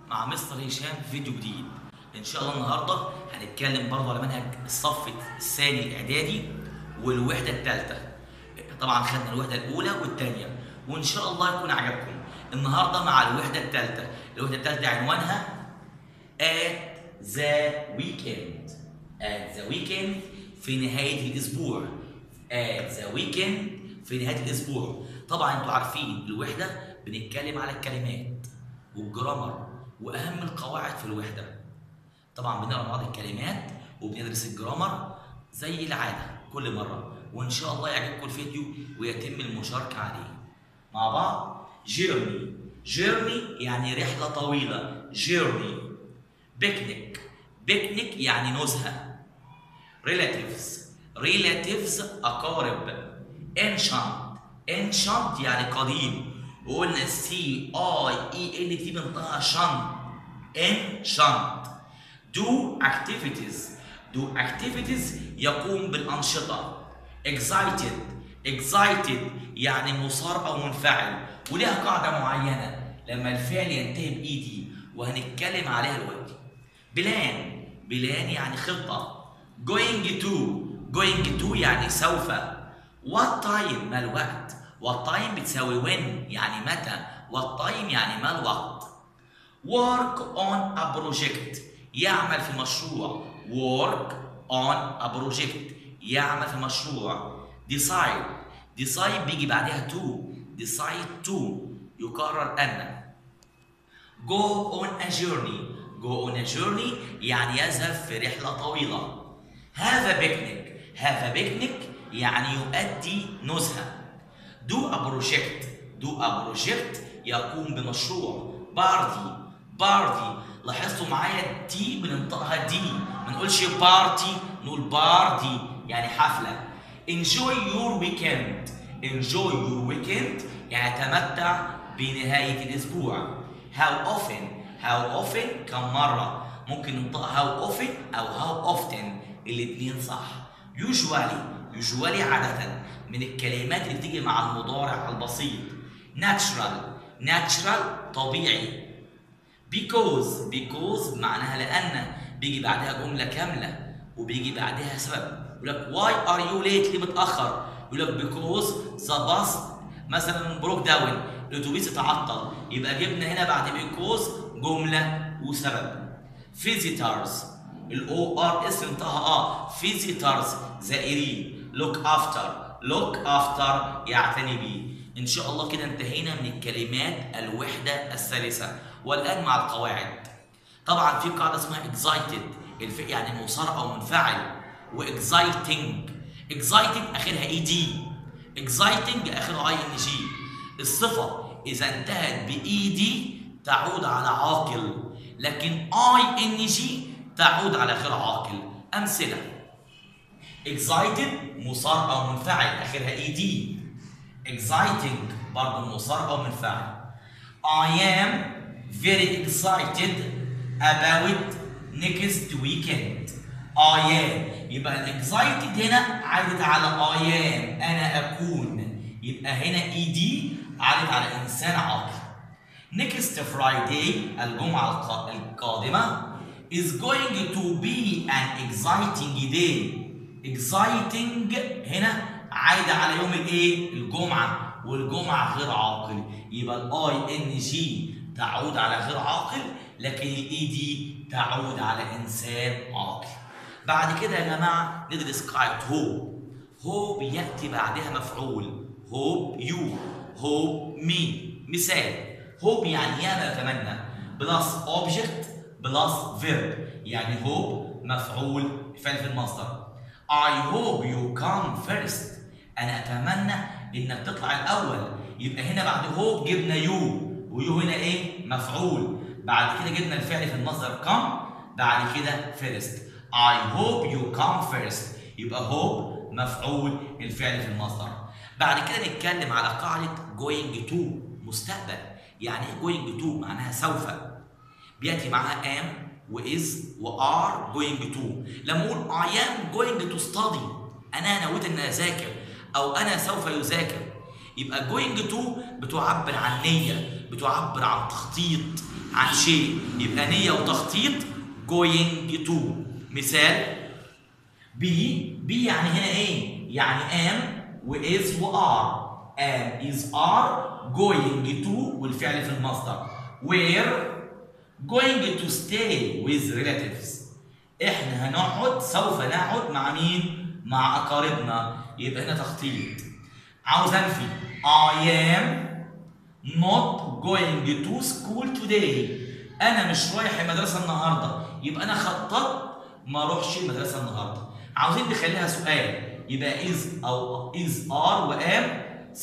مع مستر هشام في فيديو جديد. ان شاء الله النهارده هنتكلم برضه على منهج الصف الثاني الاعدادي والوحدة الثالثة. طبعا خدنا الوحدة الاولى والثانية، وان شاء الله يكون عجبكم. النهارده مع الوحدة الثالثة، الوحدة الثالثة عنوانها at the weekend. at the weekend في نهاية الاسبوع. at the weekend في نهاية الاسبوع. طبعا انتوا عارفين الوحدة بنتكلم على الكلمات والجرامر واهم القواعد في الوحدة. طبعا بنقرا بعض الكلمات وبندرس الجرامر زي العادة كل مرة، وان شاء الله يعجبكم الفيديو ويتم المشاركة عليه مع بعض. journey، journey يعني رحله طويلة، journey. picnic، picnic يعني نزهه. relatives، relatives اقارب. ancient، ancient يعني قديم، وقلنا C I E N T بنطقها شنط، ancient. do activities، do activities يقوم بالانشطه. excited، excited يعني مثار او منفعل، وليها قاعدة معينة لما الفعل ينتهي ب E D، وهنتكلم عليها دلوقتي. plan، plan يعني خطه. going to، going to يعني سوف. what time ما الوقت، what time بتساوي when يعني متى، what time يعني ما الوقت. work on a project يعمل في مشروع، work on a project يعمل في مشروع. decide، decide بيجي بعدها to، decide to يقرر أن. go on a journey، go on a journey يعني يذهب في رحلة طويلة. have a picnic، have a picnic يعني يؤدي نزهة. do a project، do a project يقوم بمشروع. party، party لاحظتوا معايا T بننطقها D، ما نقولش party، نقول party يعني حفلة. enjoy your weekend، enjoy your weekend يعني تمتع بنهاية الأسبوع. how often، how often كم مرة، ممكن ننطقها how often أو how often، الاتنين صح. usually، usually عادة، من الكلمات اللي بتيجي مع المضارع البسيط. natural، natural طبيعي. because، because معناها لأن، بيجي بعدها جملة كاملة وبيجي بعدها سبب. يقول لك why are you late، ليه متأخر؟ يقول لك because the bus مثلا broke down، الأتوبيس اتعطل. يبقى جبنا هنا بعد because جملة وسبب. visitors، ال O R S انتهى visitors زائرين. look after، look after يعتني بيه. ان شاء الله كده انتهينا من الكلمات الوحدة الثالثة، والان مع القواعد. طبعا في قاعدة اسمها excited، الفعل يعني مثار او منفعل، و exciting، excited اخرها E D، exciting اخرها I N G. الصفة اذا انتهت ب E D تعود على عاقل، لكن I N G تعود على غير عاقل. امثلة: excited مثار او منفعل اخرها E D، exciting برضه مثار او منفعل. I am very excited about next weekend. I am، يبقى ال excited هنا عادت على I am، انا اكون، يبقى هنا E D عادت على انسان عاقل. next Friday الجمعة القادمة is going to be an exciting day. exciting هنا عايدة على يوم الايه؟ الجمعة، والجمعة غير عاقل، يبقى ال I N G تعود على غير عاقل، لكن ال E D تعود على انسان عاقل. بعد كده يا جماعة ندرس قاعدة hope. hope ياتي بعدها مفعول، hope you، hope me. مثال: hope يعني يا يتمنى plus object plus verb، يعني hope مفعول فعل في المصدر. I hope you come first، أنا أتمنى إنك تطلع الأول. يبقى هنا بعد hope جبنا you، و you هنا إيه؟ مفعول. بعد كده جبنا الفعل في المصدر come، بعد كده first. I hope you come first، يبقى hope مفعول الفعل في المصدر. بعد كده نتكلم على قاعدة going to مستقبل. يعني إيه going to؟ معناها سوف، بيأتي معاها am و is و are going to. لما اقول I am going to study، انا نويت ان اذاكر، او انا سوف يذاكر. يبقى going to بتعبر عن نية، بتعبر عن تخطيط، عن شيء، يبقى نية وتخطيط going to. مثال be، be يعني هنا ايه؟ يعني am و is و are، am is are going to والفعل في المصدر. we're going to stay with relatives، احنا هنقعد، سوف نقعد مع مين؟ مع اقاربنا، يبقى هنا تخطيط. عاوز انفي I am not going to school today، انا مش رايح المدرسة النهارده، يبقى انا خططت ما اروحش المدرسة النهارده. عاوزين نخليها سؤال، يبقى is او is are و am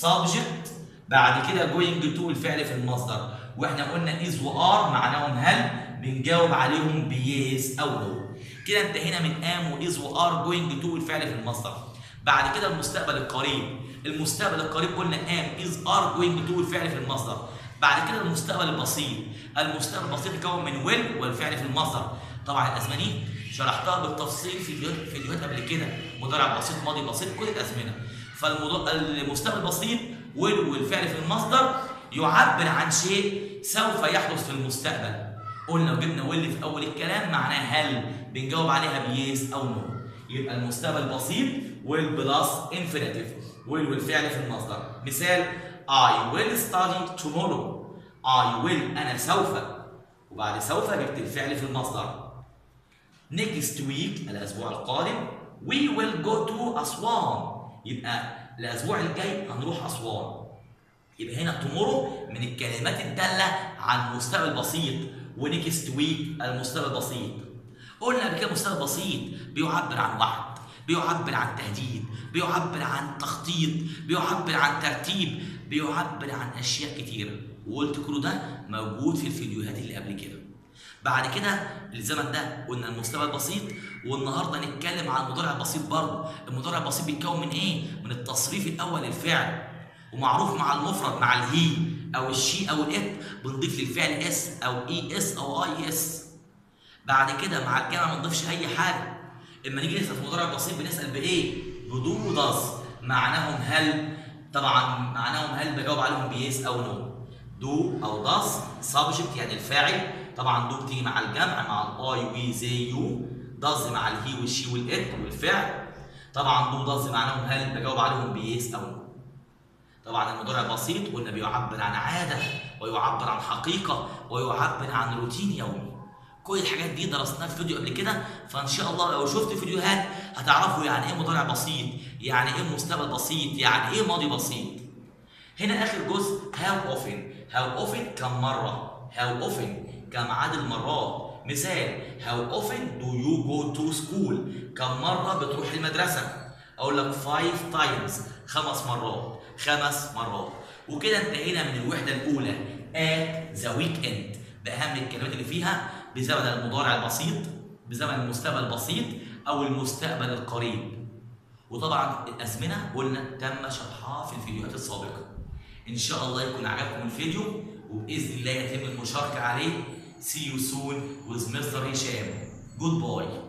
subject، بعد كده going to الفعل في المصدر، واحنا قلنا is و are معناهم هل، بنجاوب عليهم ب yes او no. كده انتهينا من am و is و are going to الفعل في المصدر. بعد كده المستقبل القريب، المستقبل القريب قلنا am is are going to الفعل في المصدر. بعد كده المستقبل البسيط، المستقبل البسيط يتكون من will والفعل في المصدر. طبعا الازمة دي شرحتها بالتفصيل في فيديوهات قبل كده، مضارع بسيط، ماضي بسيط، كل الازمنة. فالمستقبل البسيط will والفعل في المصدر يعبر عن شيء سوف يحدث في المستقبل. قلنا وجبنا will في اول الكلام معناها هل، بنجاوب عليها ب yes او no. يبقى المستقبل البسيط will plus infinitive، will والفعل في المصدر. مثال I will study tomorrow، I will أنا سوف، وبعد سوف جبت الفعل في المصدر. Next week الأسبوع القادم we will go to أسوان، يبقى الأسبوع الجاي هنروح أسوان. يبقى هنا tomorrow من الكلمات الدالة على المستقبل البسيط، و next week المستقبل البسيط. قلنا قبل كده مستقبل بسيط بيعبر عن وعد، بيعبر عن تهديد، بيعبر عن تخطيط، بيعبر عن ترتيب، بيعبر عن اشياء كتيرة، وقلت كل ده موجود في الفيديوهات اللي قبل كده. بعد كده الزمن ده قلنا المستقبل البسيط، والنهارده نتكلم عن المضارع البسيط برضه. المضارع البسيط بيتكون من ايه؟ من التصريف الاول للفعل، ومعروف مع المفرد مع ال he او ال she او ال it بنضيف للفعل s او es او ies. بعد كده مع الجمع ما نضيفش اي حاجة. اما نيجي نسال في المضارع البسيط بنسال بايه؟ ب do و does، معناهم هل، طبعا معناهم هل بجاوب عليهم ب yes او no. do او does subject يعني الفاعل، طبعا do بتيجي مع الجمع مع ال I we they you، does مع ال he وال she وال it والفعل. طبعا do does معناهم هل بجاوب عليهم ب yes او no. طبعا المضارع البسيط قلنا بيعبر عن عادة، ويعبر عن حقيقة، ويعبر عن روتين يومي. كل الحاجات دي درسناها في فيديو قبل كده، فان شاء الله لو شفت فيديوهات هتعرفوا يعني ايه مضارع بسيط، يعني ايه مستقبل بسيط، يعني ايه ماضي بسيط. هنا اخر جزء how often. how often كم مرة، how often كم عدد المرات. مثال how often do you go to school، كم مرة بتروح المدرسة؟ اقول لك 5 times، 5 مرات، 5 مرات. وكده انتهينا من الوحدة الاولى at the weekend، باهم الكلمات اللي فيها بزمن المضارع البسيط، بزمن المستقبل البسيط او المستقبل القريب. وطبعا الازمنة قلنا تم شرحها في الفيديوهات السابقة. ان شاء الله يكون عجبكم الفيديو، وباذن الله يتم المشاركة عليه. See you soon with Mr. هشام. Goodbye.